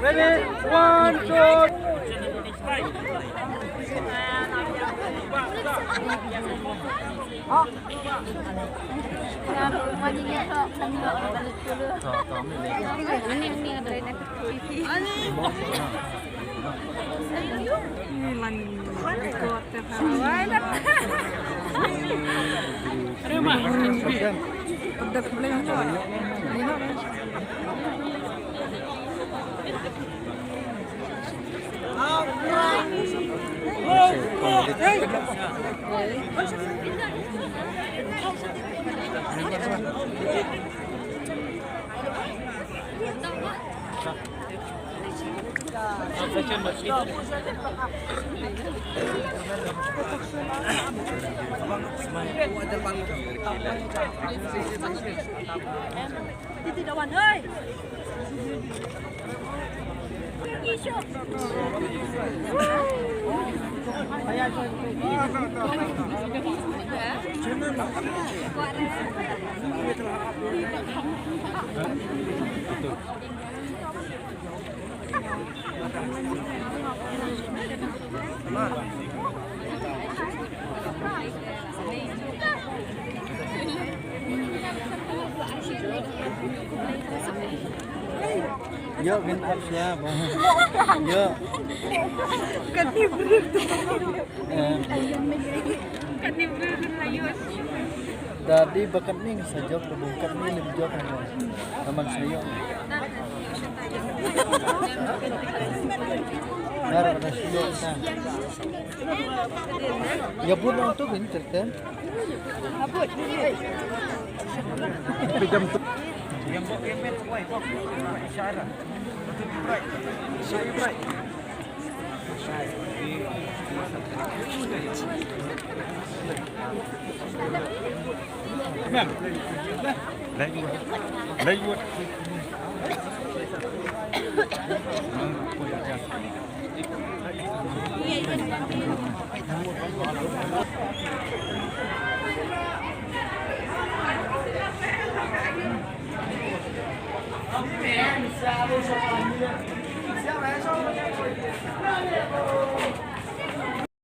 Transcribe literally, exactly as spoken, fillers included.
Ready? One, two. Ïoh ngin ap sia ba. Ïoh. Katni briew. Eh. Katni briew ngin la ïoh. Dadi ba katni nga sa jop, ba katni lim jop nga. Naman sa ïoh. Ngar ada sa ïoh sa. Ïa bun ong tu bin certain.